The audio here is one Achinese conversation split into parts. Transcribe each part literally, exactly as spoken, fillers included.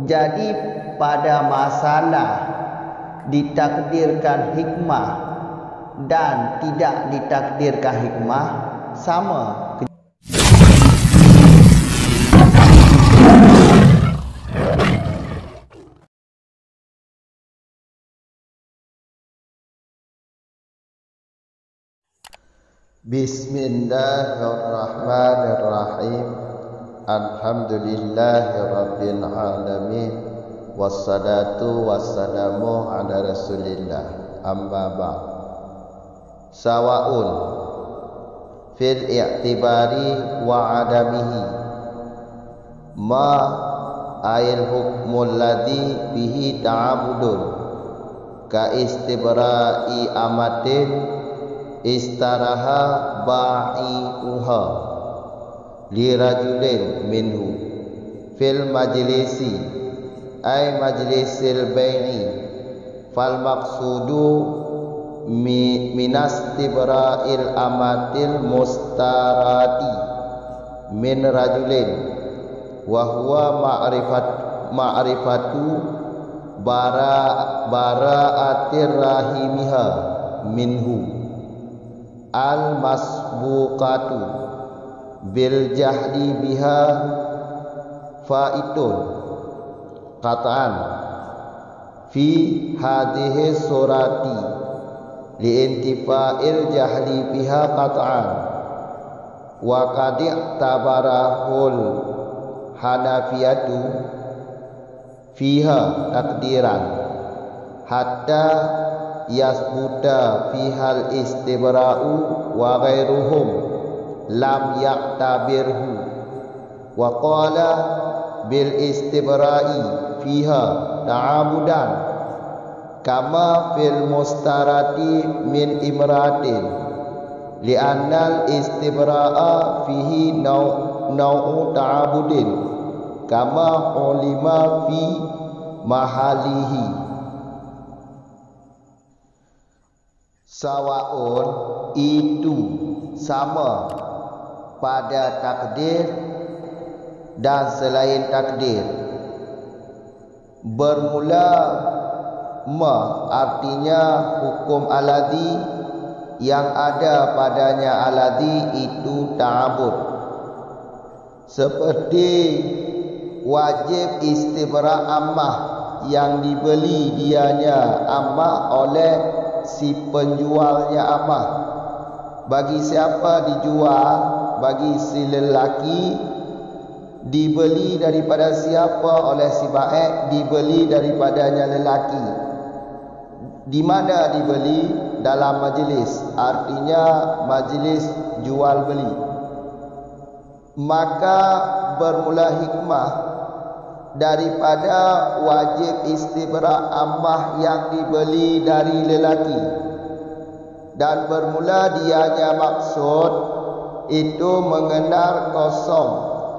Jadi, pada masalah ditakdirkan hikmah dan tidak ditakdirkan hikmah, sama. Bismillahirrahmanirrahim. Alhamdulillahirabbil alamin. Wassalatu wassalamu ala Rasulillah. Amma ba'd. Sawaun fil i'tibari wa adamihi. Ma ayil hukmul ladzi bihi ta'abudun, ka istibra'i amatin istaraha ba'i'uha li rajulin minhu fil majlisi, ay majlisil bai'i. Fal maqsudu mi-, minastibra'il amatil mustarati min rajulin, wa huwa ma'rifat-, ma'rifatu bara-, bara'atir rahimiha minhu, al masbuqatu bil jahli biha faitun qat'an fi hadhihi surati, li intifa'il jahli biha qat'an. Wa qad i'tabarahul hanafiyatu fiha takdiran, hatta yasbuta fihal istibra'u wa ghairuhum lam ya'tabirhu. Wa qala bil istibra'i fiha ta'abudan, kama fil mustarati min imra'atin, li'annal istibra'a fihi nau-, nau'u ta'abudin, kama ulima fi mahalihi. Sawaun, itu sama pada takdir dan selain takdir. Bermula ma, artinya hukum alladzi, yang ada padanya alladzi itu ta'abud. Seperti wajib istibra amah yang dibeli dianya amah oleh si penjualnya amah. Bagi siapa dijual, bagi si lelaki, dibeli daripada siapa oleh si baik, dibeli daripadanya lelaki. Di mana dibeli? Dalam majlis, artinya majlis jual beli. Maka bermula hikmah daripada wajib istibra amah yang dibeli dari lelaki. Dan bermula dianya maksud itu mengenal kosong,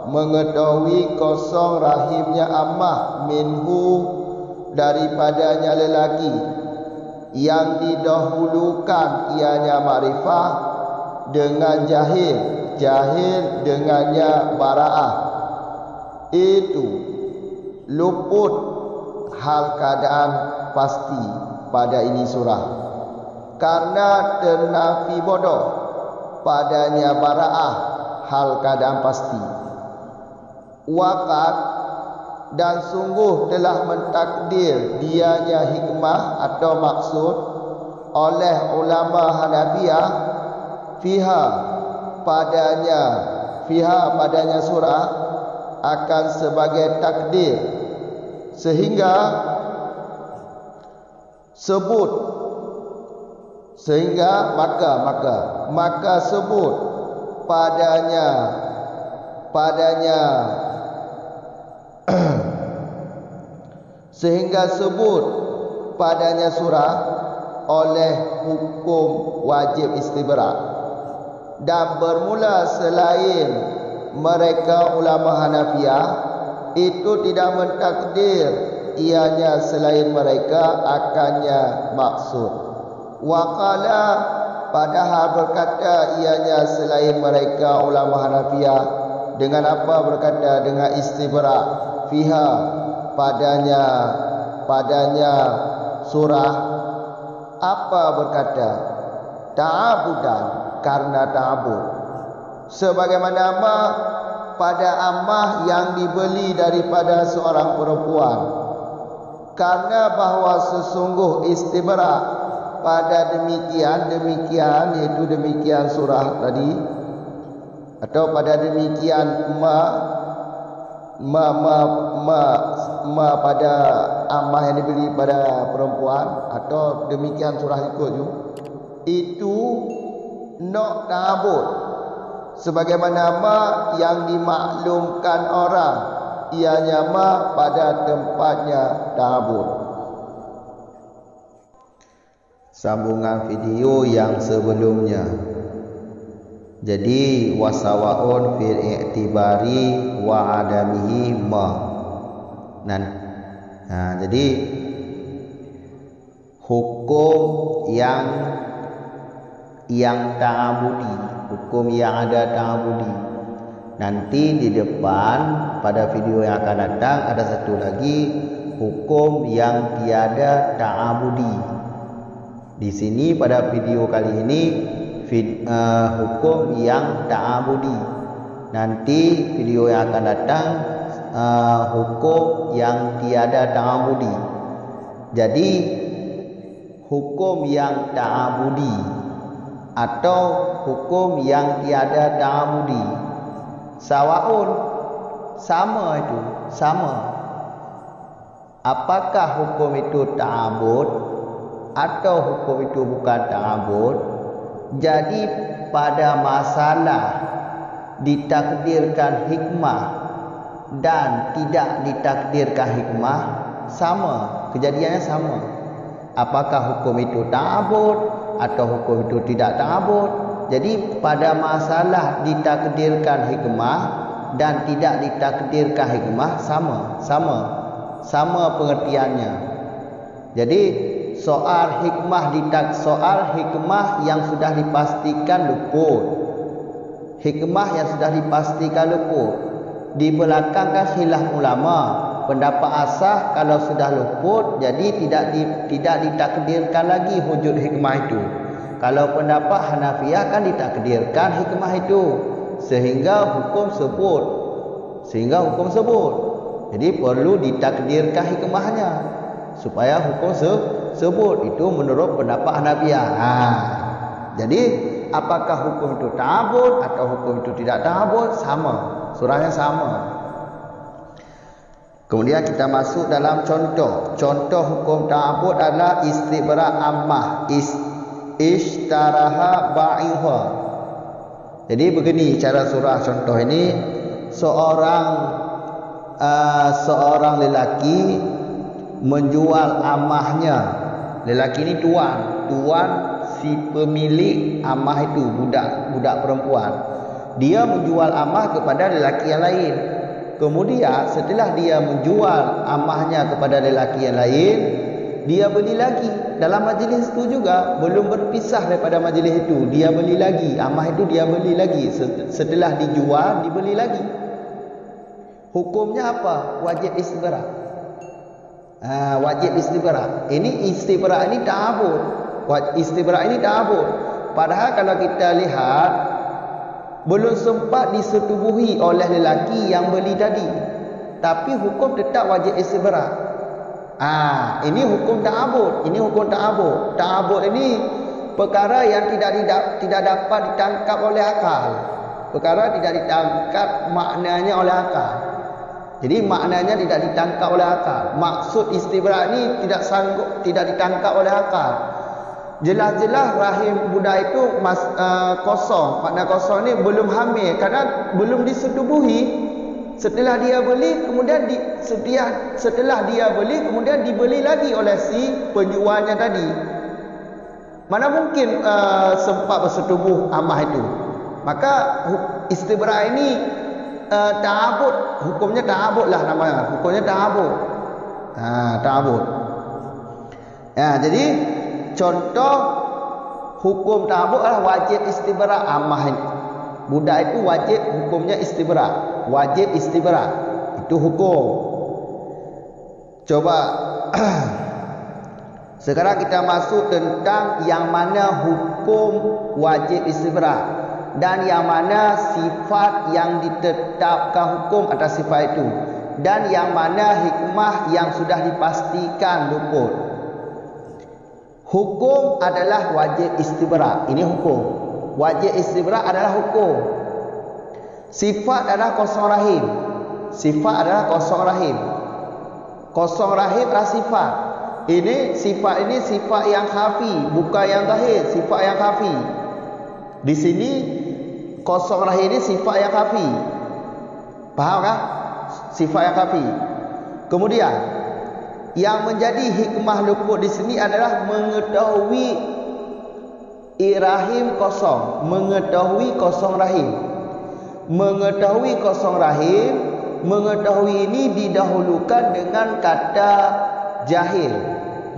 mengetahui kosong rahimnya amah minhu daripadanya lelaki, yang didahulukan ianya makrifah dengan jahil, jahil dengannya baraah. Itu luput hal keadaan pasti pada ini surah, karena teunafi bodoh padanya baraah hal keadaan pasti. Wa qad, dan sungguh telah mentakdir dianya hikmah atau maksud oleh ulama Hanafiyah, fiha, padanya, fiha, padanya surah, akan sebagai takdir, sehingga sebut, sehingga maka, maka, maka sebut padanya, padanya, sehingga sebut padanya surah oleh hukum wajib istibra. Dan bermula selain mereka ulama Hanafiyah, itu tidak mentakdir ianya selain mereka akannya maksud. Wa qala, padahal berkata ianya selain mereka ulama Hanafiyah, dengan apa berkata? Dengan istibra, fiha, padanya, padanya surah apa berkata, ta'abudan, karena ta'abud. Sebagaimana ma pada amah yang dibeli daripada seorang perempuan. Karena bahwa sesungguh istibrak pada demikian, demikian, yaitu demikian surah tadi, atau pada demikian ma, ma, ma, ma, ma pada amah yang dibeli pada perempuan, atau demikian surah ikut ju, itu nok ta'abud, sebagaimana ma yang dimaklumkan orang, ianya ma pada tempatnya ta'abud. Sambungan video yang sebelumnya. Jadi, wasawaun fil i'tibari wa adamihi ma. Nan. Ha, jadi, hukum yang, yang ta'abudi, hukum yang ada ta'abudi. Nanti di depan, pada video yang akan datang, ada satu lagi hukum yang tiada ta'abudi. Di sini pada video kali ini, vid-, eh, hukum yang ta'abudi. Nanti video yang akan datang, eh, hukum yang tiada ta'abudi. Jadi, hukum yang ta'abudi atau hukum yang tiada ta'abudi. Sawaun, sama itu, sama. Apakah hukum itu ta'abud atau hukum itu bukan ta'abud? Jadi, pada masalah ditakdirkan hikmah dan tidak ditakdirkan hikmah, sama, kejadiannya sama. Apakah hukum itu ta'abud atau hukum itu tidak ta'abud? Jadi, pada masalah ditakdirkan hikmah dan tidak ditakdirkan hikmah, sama, sama, sama pengertiannya. Jadi, soal hikmah ditak-, soal hikmah yang sudah dipastikan luput. Hikmah yang sudah dipastikan luput. Di belakang kan khilaf ulama. Pendapat asah kalau sudah luput, jadi tidak di-, tidak ditakdirkan lagi wujud hikmah itu. Kalau pendapat Hanafiyah kan ditakdirkan hikmah itu, sehingga hukum sebut. Sehingga hukum sebut. Jadi perlu ditakdirkan hikmahnya supaya hukum se-, sebut. Itu menurut pendapat Hanafiyah. Ha. Jadi, apakah hukum itu ta'abud atau hukum itu tidak ta'abud? Sama. Surahnya sama. Kemudian kita masuk dalam contoh. Contoh hukum ta'abud adalah istibrak amah. Is-, ishtaraha ba'iha. Jadi begini cara surah contoh ini, seorang, ah, seorang lelaki menjual amahnya. Lelaki ni tuan, tuan si pemilik amah itu, budak, budak perempuan. Dia menjual amah kepada lelaki yang lain. Kemudian setelah dia menjual amahnya kepada lelaki yang lain, dia beli lagi. Dalam majlis itu juga, belum berpisah daripada majlis itu, dia beli lagi. Amah itu dia beli lagi. Se-, setelah dijual, dibeli lagi. Hukumnya apa? Wajib istibrak. Ha, wajib istibrak. Ini istibrak ini ta'abud. Wa-, istibrak ini ta'abud. Padahal kalau kita lihat, belum sempat disetubuhi oleh lelaki yang beli tadi. Tapi hukum tetap wajib istibrak. Ah, ini hukum ta'abud. Ini hukum ta'abud. Ta'abud ini perkara yang tidak, tidak, tidak dapat ditangkap oleh akal. Perkara tidak ditangkap maknanya oleh akal. Jadi, maknanya tidak ditangkap oleh akal. Maksud istibrak ni tidak sanggup, tidak ditangkap oleh akal. Jelas-jelas rahim budak itu mas-, eh, kosong. Makna kosong ni belum hamil, karena belum disetubuhi. Setelah dia beli, kemudian di-, setia-, setelah dia beli, kemudian dibeli lagi oleh si penjualnya tadi. Mana mungkin, eh, sempat bersetubuh amah itu? Maka hu-, istibrak ini, eh, ta'abud, hukumnya ta'abud lah namanya. Hukumnya ta'abud. Ha, ta'abud. Ya, jadi contoh hukum ta'abud adalah wajib istibrak amah ini. Budak itu wajib hukumnya istibrak. Wajib istibrak. Itu hukum. Coba sekarang kita masuk tentang yang mana hukum wajib istibra dan yang mana sifat yang ditetapkan hukum atas sifat itu dan yang mana hikmah yang sudah dipastikan luput. Hukum adalah wajib istibra. Ini hukum. Wajib istibra adalah hukum. Sifat adalah kosong rahim. Sifat adalah kosong rahim. Kosong rahim adalah sifat. Ini sifat ini sifat yang khafi, bukan yang zahir, sifat yang khafi. Di sini kosong rahim ini sifat yang khafi. Paham kah? Sifat yang khafi. Kemudian yang menjadi hikmah luput di sini adalah mengetahui rahim kosong, mengetahui kosong rahim. Mengetahui kosong rahim, mengetahui ini didahulukan dengan kata jahil.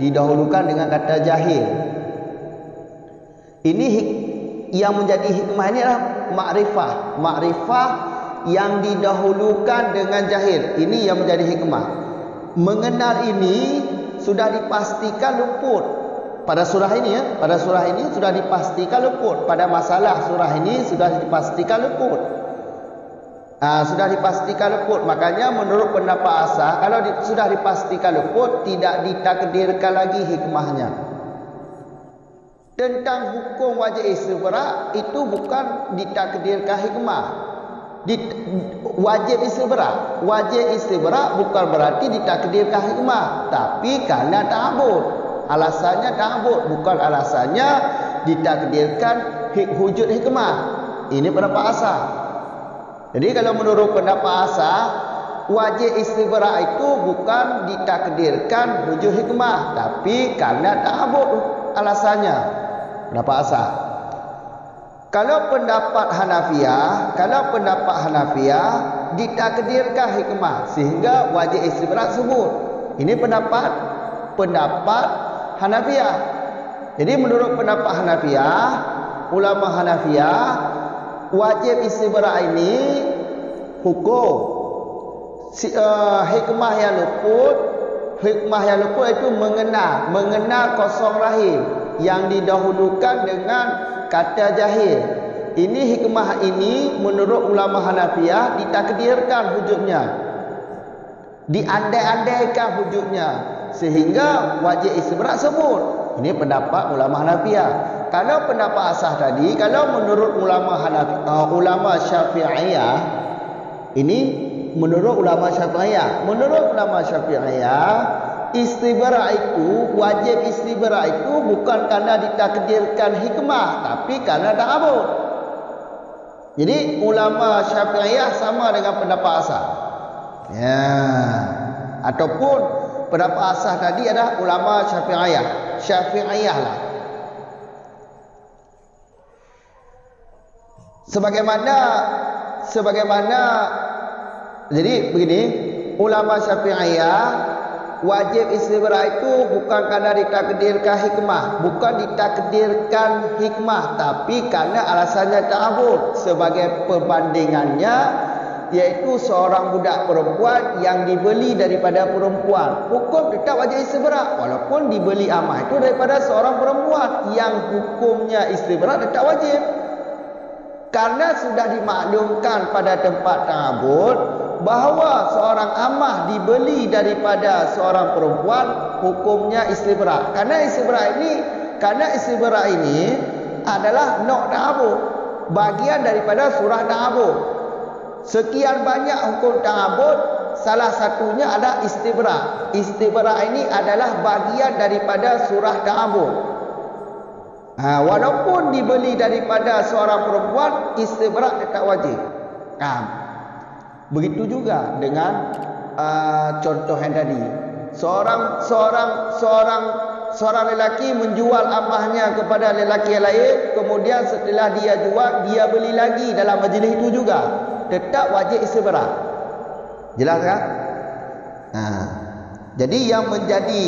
Didahulukan dengan kata jahil. Ini hik-, yang menjadi hikmah ini adalah makrifah. Makrifah yang didahulukan dengan jahil. Ini yang menjadi hikmah. Mengenal ini sudah dipastikan luput. Pada surah ini ya, pada surah ini sudah dipastikan luput. Pada masalah surah ini sudah dipastikan luput. Ah, sudah dipastikan luput. Makanya menurut pendapat Asah, kalau di, sudah dipastikan luput, tidak ditakdirkan lagi hikmahnya. Tentang hukum wajib istibra itu bukan ditakdirkan hikmah. Di, wajib istibra. Wajib istibra bukan berarti ditakdirkan hikmah, tapi karena ta'abud. Alasannya ta'abud, bukan alasannya ditakdirkan hik-, wujud hikmah. Ini pendapat Asah. Jadi kalau menurut pendapat Asah, wajib istibra itu bukan ditakdirkan wujud hikmah, tapi karena ta'abud alasannya. Pendapat Asah. Kalau pendapat Hanafiah, kalau pendapat Hanafiah ditakdirkan hikmah sehingga wajib istibra subut. Ini pendapat, pendapat Hanafiah. Jadi menurut pendapat Hanafiah, ulama Hanafiah, wajib istibra ini hukum. Si, eh, hikmah yang luput, hikmah yang luput itu mengenal, mengenal kosong rahim yang didahulukan dengan kata jahil. Ini hikmah ini menurut ulama Hanafiah ditakdirkan wujudnya. Diandai-andaikan wujudnya sehingga wajib istibra subut. Ini pendapat ulama Hanafiah. Kalau pendapat Asah tadi, kalau menurut ulama Hanafi, uh, ulama Syafi'iyah, ini menurut ulama Syafi'iyah. Menurut ulama Syafi'iyah, istibra itu, wajib istibra itu bukan karena ditakdirkan hikmah, tapi karena ta'abud. Jadi ulama Syafi'iyah sama dengan pendapat Asah. Ya. Ataupun pendapat Asah tadi adalah ulama Syafi'iyah. Syafi'iyah lah. Sebagaimana, sebagaimana, jadi begini, ulama Syafi'iyah, wajib istibra itu bukan karena ditakdirkan hikmah, bukan ditakdirkan hikmah, tapi karena alasannya ta'abud. Sebagai perbandingannya, yaitu seorang budak perempuan yang dibeli daripada perempuan. Hukum tetap wajib istibra, walaupun dibeli amah itu daripada seorang perempuan yang hukumnya istibra tetap wajib. Karena sudah dimaklumkan pada tempat ta'abud bahwa seorang amah dibeli daripada seorang perempuan, hukumnya istibra. Karena istibra ini, karena istibra ini adalah nau' ta'abud, bagian daripada surah ta'abud. Sekian banyak hukum ta'abud, salah satunya adalah istibra. Istibra ini adalah bagian daripada surah ta'abud. Ha, walaupun dibeli daripada seorang perempuan, istibra tetap wajib. Ha, begitu juga dengan, ah, contoh yang tadi. Seorang, seorang, seorang, seorang lelaki menjual amahnya kepada lelaki yang lain, kemudian setelah dia jual, dia beli lagi dalam majlis itu juga. Tetap wajib istibra. Jelas kan? Nah, jadi yang menjadi,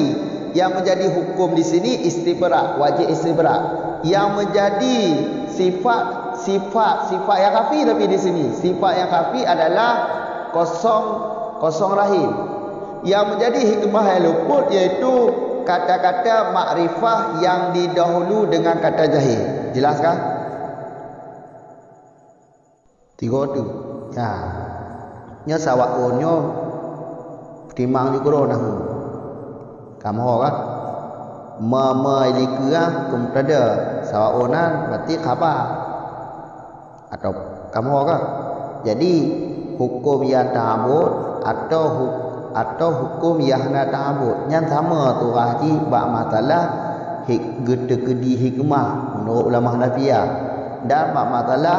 yang menjadi hukum di sini istibra, wajib istibra. Yang menjadi sifat, sifat, sifat yang khafi tapi di sini, sifat yang khafi adalah kosong, kosong rahim. Yang menjadi hikmah yang luput yaitu kata-kata makrifah yang didahului dengan kata jahil. Jelas kan? Tiga tu. Ya. Nyoe sawaun nyoe timang di kuro nahu. Kamoe kan? Ma, ma ilikeuang ke mubtada. Sawaun nan berarti khabar. Atau kamoe kan? Jadi, hukum yang ta'abud atau hu-, atau hukum yang hana ta'abud. Nyan sama turah jih bak masalah hik-, geuteukeudi hikmah menurut ulama Hanafiah. Dan bak masalah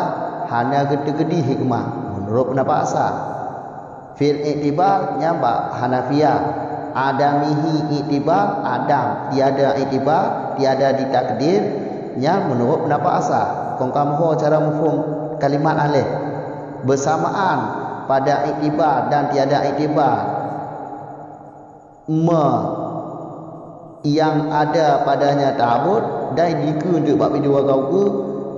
hana geuteukeudi hikmah menurut pendapat asal. Fil iktibar nyan bak Hanafiah. Adamihi iktibar, adam, tiada iktibar, tiada ditakdir, nyan menurut pendapat asal. Kon kamoe cara muphom kalimat aleh. Bersamaan pada iktibar dan tiada iktibar. Ma yang ada padanya ta'abud dan dikeue untuk bak pidua gau ke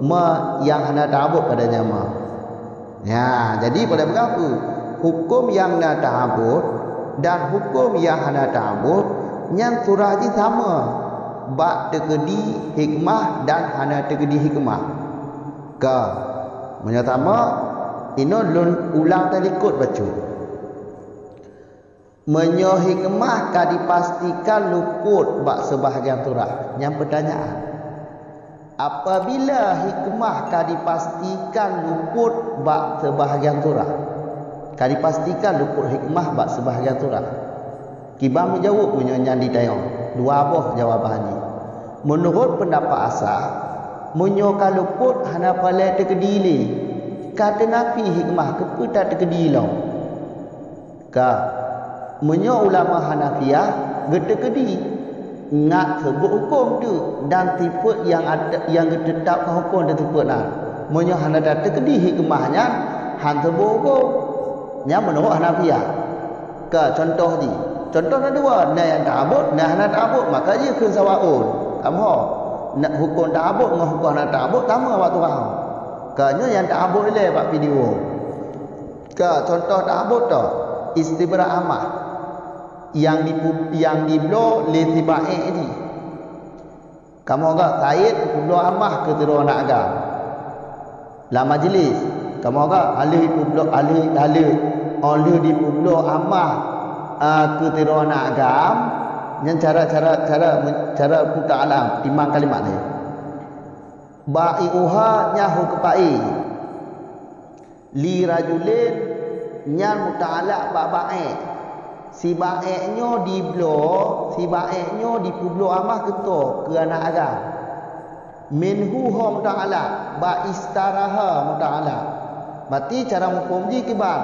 ma yang hana ta'abud padanya ma. Ya, jadi pada peugah apa? Hukum yang na ta'abud dan hukum yang hana ta'abud nyan surah jih sama bak teukeudi hikmah dan hana teukeudi hikmah. Ka, meunyoe sama, inoe lôn ulang talikot bacut. Meunyoe hikmah ka dipastikan luput bak seubahgian surah, nyan peutanyaan. Apabila hikmah ka dipastikan luput bak seubahgian surah, ka dipastikan luput hikmah bak seubahgian surah, kiban meujaweueb meunyoe nyan ditanyong? Dua boh jawaban jih. Meunurot peundapat asal, meunyoe ka luput hana palai teukeudi lé, ka teunafi hikmah, keupeue tateukeudi lom? Ka, meunyoe ulama Hanafiah geuteukeudi, ngat seubut huköm teuk dan sifeuet nyang ada, nyang geuteutabkan huköm dan sifeuet nan. Meunyoe hana tateukeudi hikmah nyan, han seubut huköm. Nyan meunurot Hanafiah. Ka, cuntoh jih. Cuntoh na dua, na nyang ta'abud, na hana ta'abud, maka jih kheun sawaun. Kamoe, na huköm ta'abud ngon huköm hana ta'abud sama bak tukang. Ka, nyoe nyang ta'abud ilée bak video. Ka, cuntoh ta'abud toh, istibrak amah nyang dipu-, nyang dibloe lé si baék jih. Kamoe gak saét jipeubloe amah keu sidroe aneuk agam lam majlis. Kamoe gak alheuh jipeubloe, alheuh, alheuh, alheuh jipeubloe amah, a, keu sidroe aneuk agam, nyan cara, cara, cara, cara muta'allah, timang kalimat nyan. Bai'uha nyahu keupai. Li rajulin nyan muta'allah bak baék. Si baék nyoe dibloe, si baék nyoe dipeubloe amah keu toh, keu aneuk agam. Minhu ho muta'allah, bak istaraha muta'allah. Berarti cara muphom jih kiban.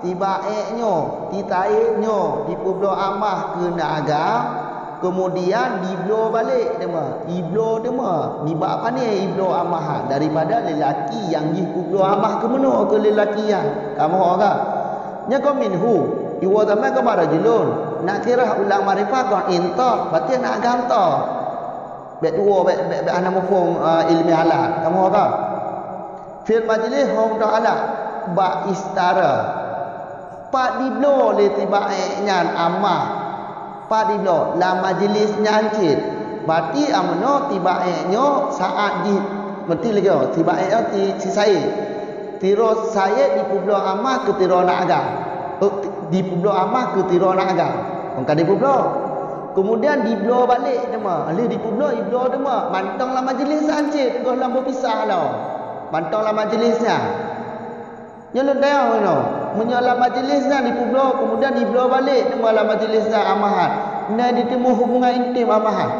Si baék nyoe, si saét nyoe dipeubloe amah keu aneuk agam, keumudian dibloe balek teuma, ibloe teuma, nibak pané ibloe amah daripada lelaki nyang jih peubloe amah keu meunoe keu lelaki nyan. Kamoe ka. Nyan kon minhu, iwoe zaman kon bak rajulun. Nak kirah ulang makrifah kon inta, berarti aneuk agam ta. Bék tuwoe, bék, bék, bék hana muphom, a, ilmiah alat. Kamoe ka. Fil majlis ho muta'allah bak istara. Pat dibloe lé si baék nyan amah? Pat dibloe? Lam majlis nyan cit. Berarti ameunoe si baék nyoe saát jih, meuti lagée nyoe, si baék nyoe si, si saét. Sidroe saét dipeubloe amah keu sidroe aneuk agam. Eh, dipeubloe amah keu sidroe aneuk agam. Kon ka dipeubloe. Keumudian dibloe balek teuma. Lheueh dipeubloe, ibloe teuma. Mantong lam majlis nyan cit, goh lom beupisah lom. Mantong lam majlis nyan. Nyoe lôn tanyong inoe, meunyoe lam majlis nyan dipeubloe, keumudian dibloe balek teuma lam majlis nyan amah nyan, na jiteumé hubungan intim amah nyan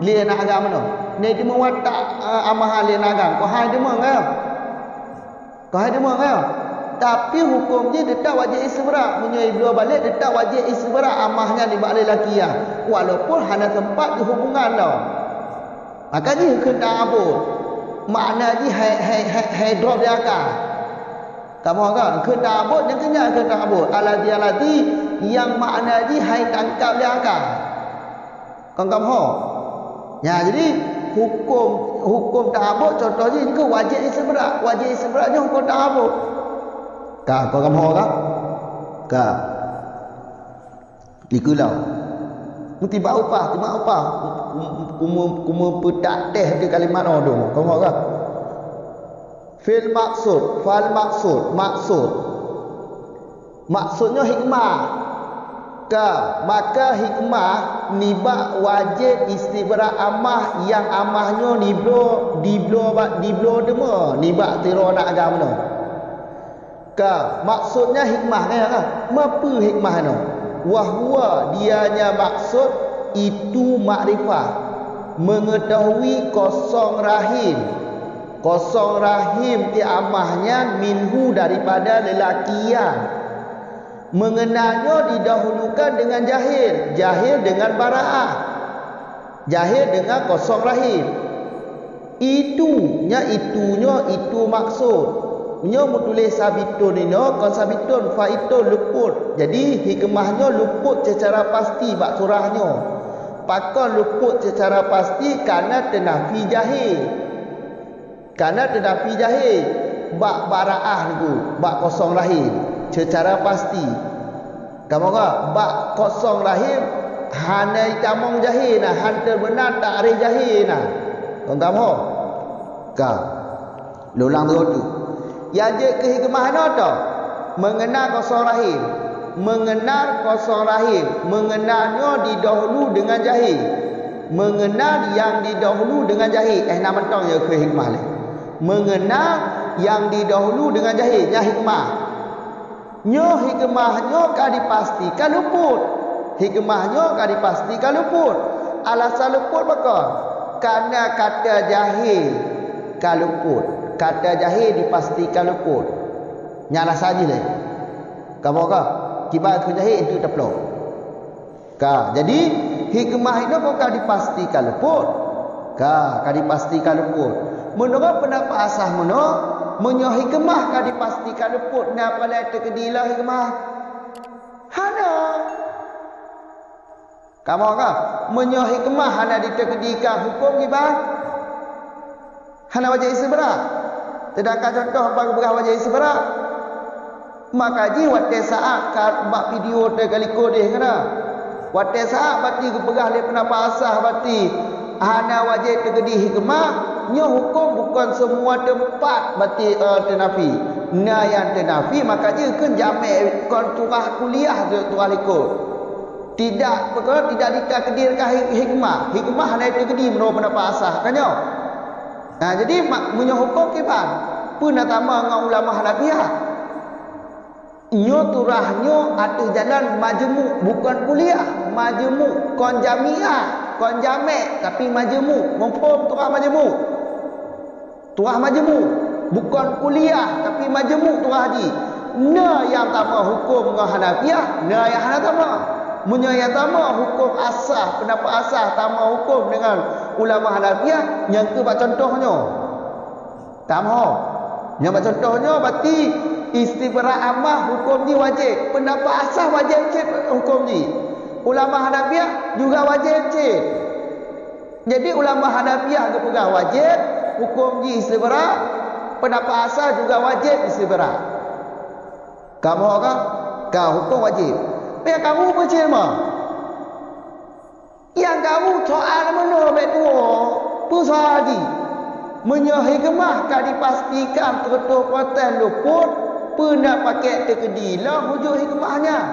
lé aneuk agam nyoe? Na jiteumé watak, a, amah nyan lé aneuk agam? Kon hai teuma ngon nyoe. Kon hai teuma ngon nyoe. Tapi huköm jih teutap wajéb istibrak. Meunyoe ibloe balek, teutap wajéb istibrak amah nyan nibak lelaki nyan, walaupun hana sempat geuhubungan lom. Maka jih kheun ta'abud. Makna jih hai, hai, hai, hai drop di aka. Kamoe ka, kheun ta'abud, nyang keu nyan kheun ta'abud. Alladzi, alladzi, nyang makna jih hai tangkap lé aka. Kon kamoe. Nya, jadi, huköm, huköm ta'abud, cuntoh jih, nyan keuh wajéb istibrak. Wajéb istibrak nyoe huköm ta'abud. Ka, kon kamoe ka? Ka. Dikeue lom. Meutiba upah, tiba upah. Kume-, kume-, kumeupeutak teh di kalimat nyoe dong. Kamoe ka? Fil maksud, fal maksud, maksud. Maksud nyoe hikmah. Ka, maka hikmah nibak wajéb istibra amah nyang amah nyoe dibloe, dibloe bak, dibloe teuma nibak sidroe aneuk agam nyoe. Ka, maksudnya hikmah nyan, ha? Meupeu hikmah nyoe? Wahwa, dianya maksud itu makrifah, mengetahui kosong rahim. Kosong rahim ti amah nyan minhu daripada lelaki nyan. Mengenalnya didahulukan dengan jahil, jahil dengan bara'ah. Jahil dengan kosong rahim. Itu, nya itu nyoe itu maksud. Nyoe meutuléh sabitun inoe kon sabitun, faitun luput. Jadi hikmah nyoe luput secara pasti bak surah nyoe. Pakon luput secara pasti? Karena teunafi jahil. Karena teunafi jahil bak bara'ah niku, bak kosong rahim secara pasti. Kamoe ka, bak kosong rahim hana itamong jahil na, han teubeuna takrif jahil na. Kon kamoe ka. Lôn ulang teuk tu. Nyang jeuet keu hikmah nyoe to, mengenal kosong rahim. Mengenal kosong rahim. Mengenal nyoe didahulu dengan jahil. Mengenal nyang didahulu dengan jahil. Eh, na mantong ya keu hikmah lé. Mengenal nyang didahulu dengan jahil. Nyan hikmah. Nyoe hikmah nyoe ka dipastikan luput. Hikmah nyoe ka dipastikan luput. Alasan luput pakon? Karena kata jahil ka luput. Kata jahil dipastikan luput. Nyan alasan jih lé. Kamoe ka? Kiban keu jahil itu teuplok. Ka, jadi hikmah inoe ka dipastikan luput. Ka, ka dipastikan luput. Meunurot peundapat asah meunoe, meunyoe hikmah ka dipastikan luput, na palai teukeudi lom hikmah? Hana. Kamoe ka? Meunyoe hikmah hana diteukeudi ka huköm kiban? Hana wajéb istibra. Seudangkan contoh bak geupeugah wajéb istibra. Maka jih watée saát ka bak video teuka likot deh keunoe. Watée saát bati geupeugah lé peundapat asah bati hana wajéb teukeudi hikmah, nyoe huköm bukon seumua teumpat bati, eh, teunafi. Na nyang teunafi maka jih kheun jamék kon tugaih kuliah, tugaih likot. Tidak, peukara tidak ditakdirkan hik-, hikmah. Hikmah hana teukeudi meunurot peundapat asah. Ka nyoe? Nah, jadi ma-, meunyoe huköm kiban, peue na tamong ngon ulama Hanafiah? Nyoe surah nyoe ateueh jalan majmuk, bukon kuliah. Majmuk, kon jamiah, kon jamék, tapi majmuk. Muphom surah majmuk? Surah majmuk, bukon kuliah, tapi majmuk surah jih. Na nyang tamong huköm ngon Hanafiah, na nyang hana tamong. Meunyoe nyang tamong huköm asah, peundapat asah tamong huköm deungon ulama Hanafiah, nyang keu bak contoh nyoe. Tamong. Nyang bak contoh nyoe bati istibra amah huköm jih wajéb. Peundapat asah wajéb cit huköm jih. Ulama Hanafiah juga wajéb cit. Jadi ulama Hanafiah geupeugah wajéb huköm jih istibra, peundapat asah juga wajéb istibra. Kamoe ka? Ka huköm wajéb. Pih kamoe peucuma. Nyang kamoe soal meunoe bék tuwoe, peue soal jih? Meunyoe hikmah ka dipastikan seureutôh peusen luput, peue na pakè teukeudi lom wujud hikmah nyan?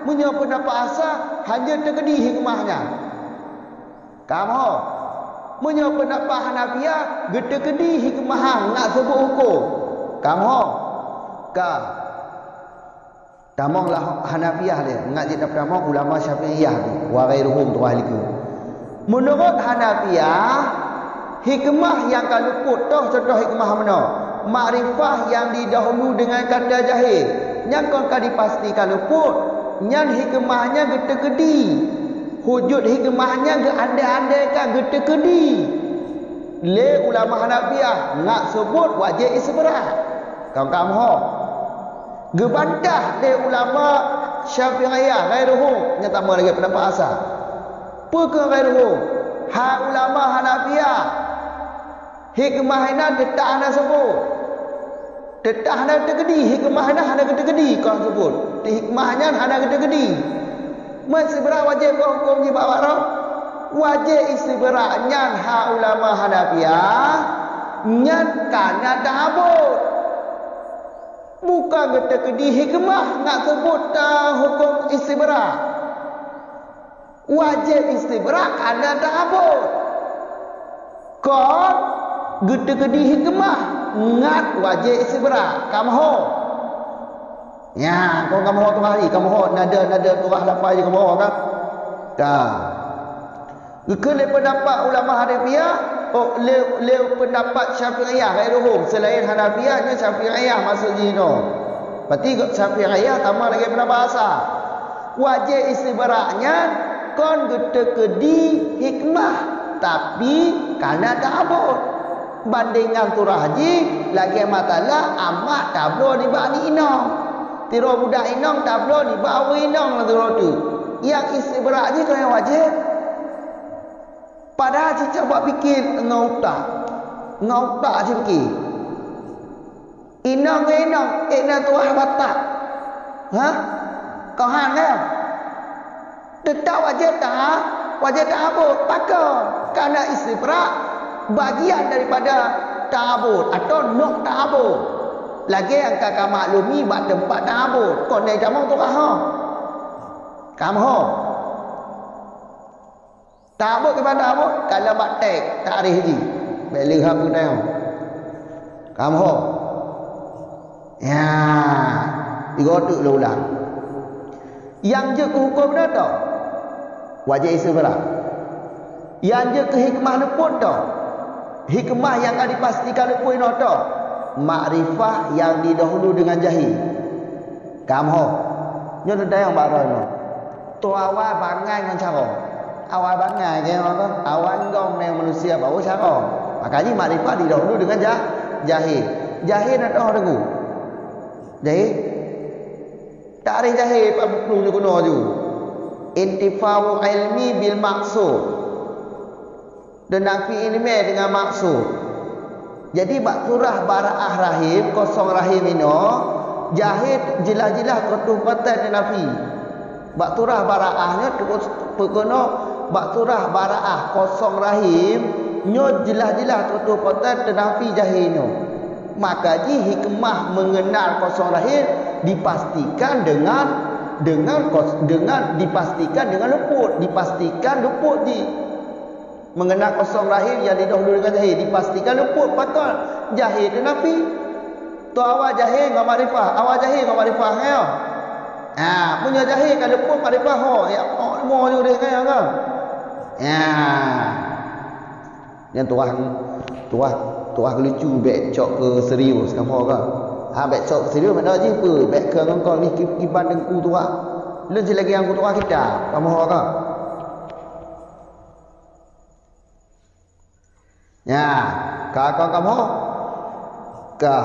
Meunyoe peundapat asah hana teukeudi hikmah nyan. Kamoe. Meunyoe peundapat Hanafiah geuteukeudi hikmah ngat seubuet huköm. Kamoe. Ka. Tamong lah Hanafiah lé, ngat jeuet tamong ulama Syafi'iyah tu, wa ghairuhum tu ahli ku. Meunurot Hanafiah, hikmah nyang ka luput toh contoh hikmah meunoe, makrifah nyang didahulu deungon kata jahil, nyan kon ka dipastikan luput, nyan hikmah nyan geuteukeudi. Wujud hikmah nyan geuandai-andaikan geuteukeudi lé ulama Hanafiah ngat seubuet wajéb istibra. Kamoe ho. Geubantah lé ulama Syafi'iyah ghairuhum, nyata meulagée peundapat asah. Peue keuh ghairuhum? Hai ulama Hanafiah, hikmah inan teutap hana seubuet. Teutap hana teukeudi, hikmah inan hana geuteukeudi, kon seubuet. Hikmah nyan hana geuteukeudi. Meuistibraq wajéb bak hukôm jih bak, bak droe? Wajéb istibraq nyan ha ulama Hanafiyah, nyan kana ta'abbud. Bukon geuteukeudi hikmah ngat seubut, eh, hukôm istibraq. Wajéb istibraq kana ta'abbud. Kon geuteukeudi hikmah ngat wajéb istibraq. Kamoe ho. Nya, kon kamoe ho tuah hari, kamoe ho nada-nada tuah lafai kamoe ho kan? Ka. Geukheun lé peundapat ulama Hanafiyah, oh, lé, lé peundapat Syafi'iyah, ghairuhum, seulaén Hanafiyah nyan Syafi'iyah maksud jih nyoe. Berarti Syafi'iyah sama lagée peundapat Hasan. Wajéb istibraq nyan kon geuteukeudi hikmah, tapi kana ta'abbud. Bandéngan surah jih lagée masalah amak tabloe nibak aneuk inong. Tiroe budak inong tabloe nibak ureuëng inong lam sidroe teuk. Nyang istibraq jih kon nyang wajéb. Padahai cicok bak pike ngon utak. Ngon utak cipike. Inong ngon inong, ék na tuah batak. Hah? Kau han kan? Teutap wajéb ta-, wajéb ta'abbud. Pakon? Kana istibraq bagian daripada ta'abbud atau nok ta'abbud. Lagée nyang ka kamaklumi bak teumpat ta'abbud. Kon nyan tamong tuah ho. Kamoe ho. Ta'abbud kiban ta'abbud, ka lheueh bak teks, takrif jih. Bék leuha peue tayong. Kamoe ho. Ya, tiga teuk lôn ulang. Nyang jeuet keu hukôm na toh? Wajéb istibraq. Nyang jeuet keu hikmah luput toh? Hikmah nyang ka dipastikan luput inoe toh? Makrifah nyang didahulu deungon jahé. Kamoe ho. Nyoe teuntang nyang bak droe nyoe. Toh awai bangai ngon carông. Awai bangai, keu awai gom nyang manusia baru carông. Maka jih makrifah didahulu deungon jah-, jahé. Jahé na toh deungon. Jahé. Takrif jahé pat buku nyoe keunoe ju. Intifa'u ilmi bil maqsud. Dan nafi iéleumé deungon maksud. Jadi bak surah bara'ah rahim, kosong rahim inoe, jahé jeulaih-jeulaih teutuh patat neunafi. Bak surah bara'ah nyoe teupeukeunoe, bak surah bara'ah kosong rahim nyoe jeulaih-jeulaih teutuh patat teunafi jahé nyoe. Maka jih hikmah mengenal kosong rahim dipastikan dengan, dengan kos-, dengan dipastikan dengan luput, dipastikan luput jih. Mengenal kosong rahim nyang didahulu deungon jahé, dipastikan luput pakon jahé teunafi. Toh awai jahé ngon makrifah, awai jahé ngon makrifah nyoe. Ha, meunyoe jahé ka luput makrifah ho, ya, oh, mo ju deh nyoe kan. Ya. Nyan tuah, tuah, tuah lucu bék cok keu serius kamoe ka. Ha, bék cok keu serius makna jih peue? Bék keu ngon kon nih kiban teungku tuah. Lôn silagi nyang kutuah kitab kamoe ka. Nya, ka kon kamoe? Ka.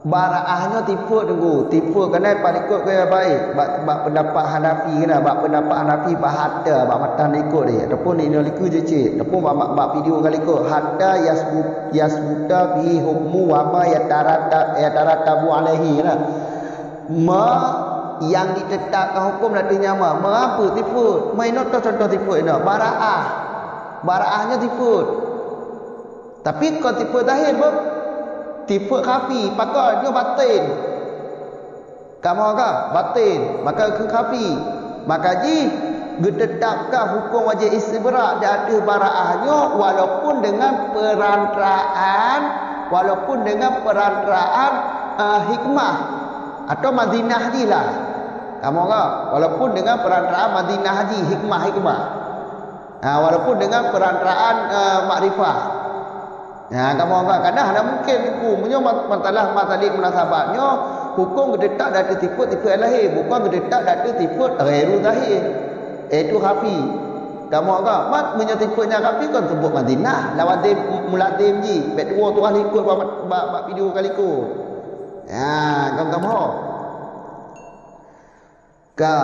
Bara'ah nyoe tipot teungku, tipot keunan palikot keu nyang baik bak, bak peundapat Hanafi keunan, bak peundapat Hanafi bak hatta, bak matan likot deh, ataupun inoe likot jeuet cit, ataupun bak, bak, bak video ka likot, hatta yasbut, yasbuta fihi hukmu wa ma yatarata-, yatarattabu alaihi keunan. Ma nyang ditetapkan huköm lam ateueh nyan ma, ma peue sifeut? Ma inoe toh contoh sifeut inoe, bara'ah. Bara'ah nyoe sifeut. Tapi kon sifeut zahir beuh. Sifeut khafi, pakon nyoe batin. Kamoe ka batin, maka keu khafi. Maka jih geutetapkan huköm wajéb istibraq di ateueh bara'ah nyoe walaupun deungon perantaraan, walaupun deungon perantaraan, eh, hikmah atau madinah jih lah. Kamoe ka, walaupun deungon perantaraan madinah jih, hikmah-hikmah. Ha, walaupun deungon perantaraan, eh, makrifah. Ha, kamoe anggap, kadang hana mungken huköm. Meunyoe ma-, masalah matalik munasabat nyoe, huköm geutetap di ateueh sifeut, sifeut nyang lahé, bukon geutetap di ateueh sifeut ghairu zahir, yaitu khafi. Kamoe anggap, mat meunyoe sifeut nyang khafi kon seubut madinah, lawan zim, mulazim jih, bék tuwoe tuah likot bak, bak, bak video ka likot. Ha, kon kamoe. Ka.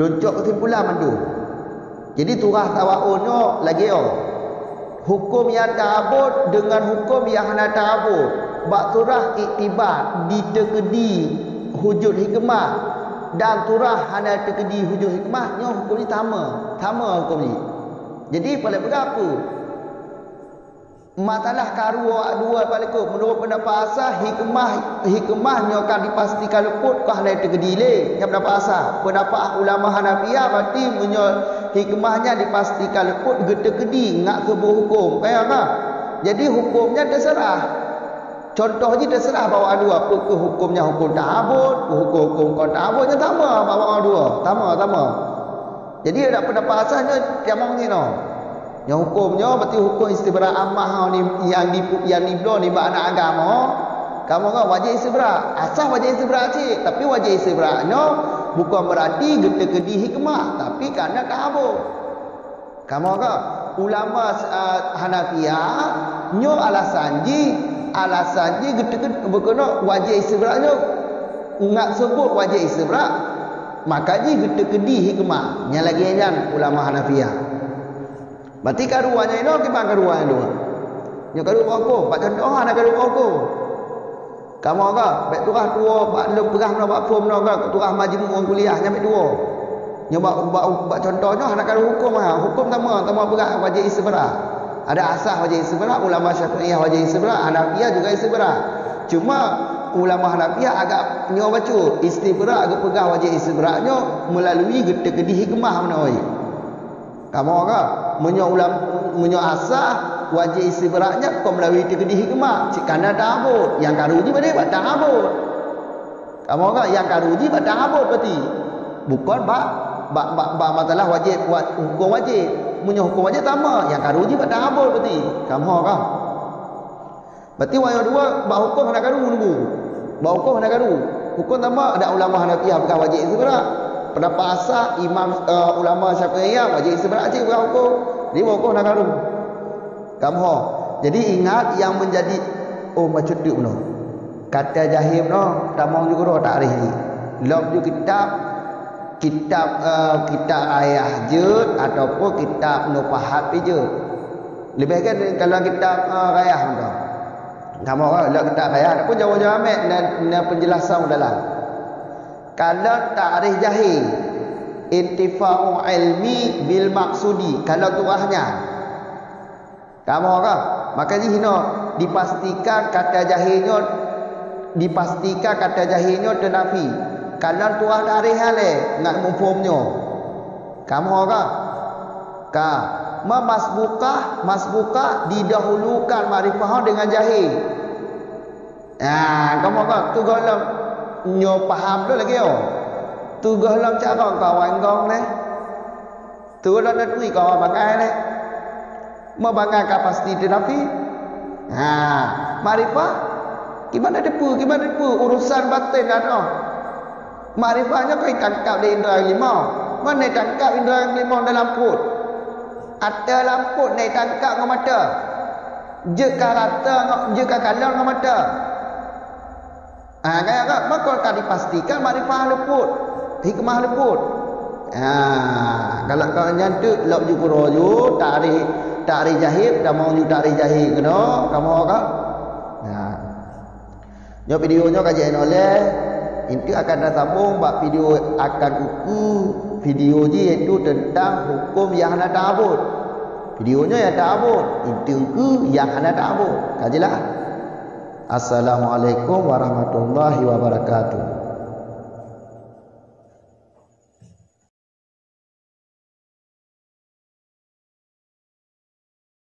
Lôn cok keusimpulan mandum. Jadi, surah Sawaun nyoe lagée nyoe. Huköm nyang ta'abbud deungon huköm nyang hana ta'abbud. Bak surah iktibar, diteukeudi wujud hikmah. dan surah hana teukeudi hujôh hikmah, nyoe huköm jih tamah, tamah huköm jih. Jadi, paléng peugah peue? Masalah karu awak dua paléng likot, meunurot peundapat asah, hikmah, hikmah nyoe ka dipastikan leupeue ka hana teukeudi lé. Nyan peundapat asah. Peundapat ulama Hanafiyah, berarti meunyoe hikmah nyan dipastikan leupeue geuteukeudi ngat seubuet huköm. Ka nyan ka? Jadi, huköm nyan teuseurah. Cuntoh jih teuseurah bak awak dua, peu kheueh huköm nyan huköm ta'abud, peu kheueh huköm kon ta'abud, nyan tamah bak awak dua. Tamah, tamah. Jadi, dak peundapat asah nyoe tamong nyoe. Nyoe huköm nyoe berarti huköm istibra' ammah ni nyang di, nyang dibloe nibak aneuk agam. Kamoe kan wajéb istibra'. Asah wajéb istibra' cit, tapi wajéb istibra' nyoe bukon berarti geuteukeudi hikmah, tapi kareuna ta'abud. Kamoe kan ulama, ah, Hanafiyah, nyoe alasan jih, alasan jih geuteukeudi, bukon wajéb istibra' nyoe. Ngat seubuet wajéb istibra', maka jih geuteukeudi hikmah. Nyang lagée nyan ulama Hanafiyah. Berarti karu nyan inoe kiban karu nyan dua. Nyoe karu bak huköm, bak cuntoh hana karu bak huköm. Kamoe ka, bék tuah tuwoe bak lôn peugah meunoe bak phon meunoe ka, tuah majmu' ngon kuliah nyan bék tuwoe. Nyoe bak, bak, bak cuntoh nyoe hana karu huköm ha. Huköm tamah, tamah peugah wajéb istibra'. Ada asah wajéb istibra', ulama Syafi'iyah wajéb istibra', Hanafiyah juga istibra'. Cuma ulama Hanafiyah agak nyoe bacut, istibra' geupeugah wajéb istibra' nyoe meulalui geuteukeudi hikmah meunoe. Kamoe ka, meunyoe ulam-, meunyoe asah wajéb istibra' nyan kon meulalu teukeudi hikmah, cit kana ta'abud, nyang karu jih bak ta'abud. Kamoe ka, nyang karu jih bak ta'abud berarti. Bukon bak, bak, bak, bak masalah wajéb, wa-, huköm wajéb. Meunyoe huköm wajéb tamah, nyang karu jih bak ta'abud berarti. Kamoe ka. Berarti wayang dua bak huköm hana karu nunggu. Bak huköm hana karu. Huköm tamah ada ulama Hanafiyah peugah wajéb istibra'. Peundapat asah imam, eh, ulama Syafi'iyah wajéb istibra' cit peugah huköm. Jadi bak huköm hana karu. Kamoe. Jadi ingat yang menjadi, oh, macam tu meunoe. Kata jahé meunoe, tamong ju keudroe takrih jih. Lom ju kitab, kitab, eh, kitab rayah jeuet ataupun kitab nupahat pih jeuet. Leubeh kan kalau kitab, eh, rayah meunoe. Kamoe kan lom kitab rayah ataupun jauh-jauh amat na, na penjelasan dalam. Kalau takrih jahé, intifa'u ilmi bil maqsudi. Kalau tuah nyan. Kamoe ka, maka jih inoe dipastikan kata jahé nyoe, dipastikan kata jahé nyoe teunafi. Kalon tuah takrih alé ngat muphom nyoe. Kamoe ka, ka, ma masbukah, masbukah didahulukan makrifah deungon jahé. Ah, kamoe ka, tu gohlom nyoe paham tu lagée nyoe. Tu gohlom carông kawan gong neh. Tu lôn tatui kau bangai lé. Meubangai ka pasti teunafi. Ha, makrifah. Kiban na teupeu, kiban na teupeu urusan batin atoh. Makrifah nyoe ka itangkab lé indra limong. Meunan itangkab indra limong dalam pruet. Ata lam pruet na itangkab ngon mata. Jeuet ka rata ngon, jeuet ka kalon ngon mata. Ah, kaya ka, maka ka dipastikan makrifah leupeut, hikmah leupeut. Ah, kalau ka nyan teuk lok ju keudroe ju, takrih, takrih jahé, tamong ju takrih jahé keunoe, kamoe ka. Nah. Nyoe video nyoe ka jeuet nyoe lé, enteuk akan tasambong bak video akan ukeue, video jih yaitu tentang huköm nyang hana ta'abud. Video nyoe nyang ta'abud, enteuk ukeue nyang hana ta'abud. Ka jeulaih? Assalamualaikum warahmatullahi wabarakatuh.